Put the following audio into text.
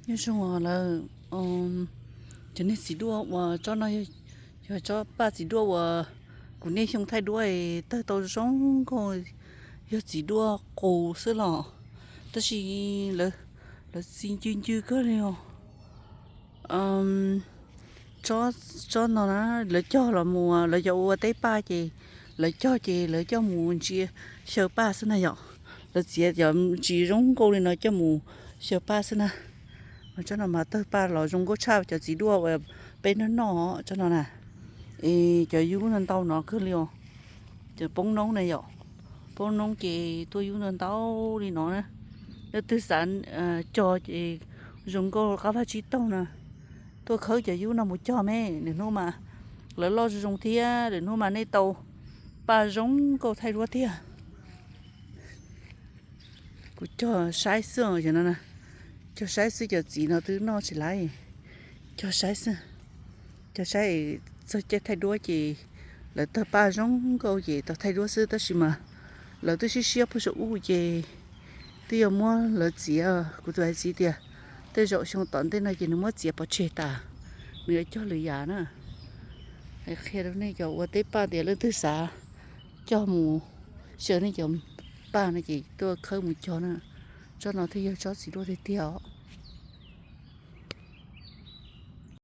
Nyob zoo lawm, cov niag txiv duaj uas tsob no yog tsob paj txiv duaj uas kuv niaj xyoo thaij duab tawg tau zoo nkauj, yog txiv duaj qus xwb los, tab sis lawv txi ncw ncw kawg li os. Tsob no na, lawv cog los mus, lawv cov ua teb paj ces lawv cog ces lawv coj mus ntsia xyaw paj xwb na yom. Lawv txiav cov ntsis zoo nkauj li no coj mus xyaw paj xwb na. Tsob no mas tawg paj los zoo nkauj tshaj cov txiv duaj uas peb noj noj tsob no na. Es cov yub no ntau no kawg li os. Cov poob noob na yom, poob noob ces tuaj yub ntau ntau li no na. Leej twg xav cog ces zoo nkauj qab vaj tsib taug na, tuaj khawb cov yub no mus cog me. Nws hnub mas lawv loj zoo zoo thiab, nws hnub mas nej tau paj zoo nkauj thaij duab tiag. Kuv cog saib xwb os, cov no na, cog saib xwb, cov txiv no twb noj tsis laiv. Cog saib xwb, cog saib txog caij thaij duab ces lawv tawg paj zoo nkauj ces tau thaij duab xwb, tab sis mas lawv twb siab siab puag saum ub ces twb yuav muab lawv txiav. Kuv tus hais txiv tias tej zaum xyoo tom ntej no ces nws muab txiav pov tseg tas, nws yuav cog lwm yam na. Qhia rau nej cov ua teb paj tias leej twg xav cog mus xyaw nej cov paj no ces tuaj khawb mus cog na. Tsob no thiaj yog tsob txiv duaj tiag tiag os.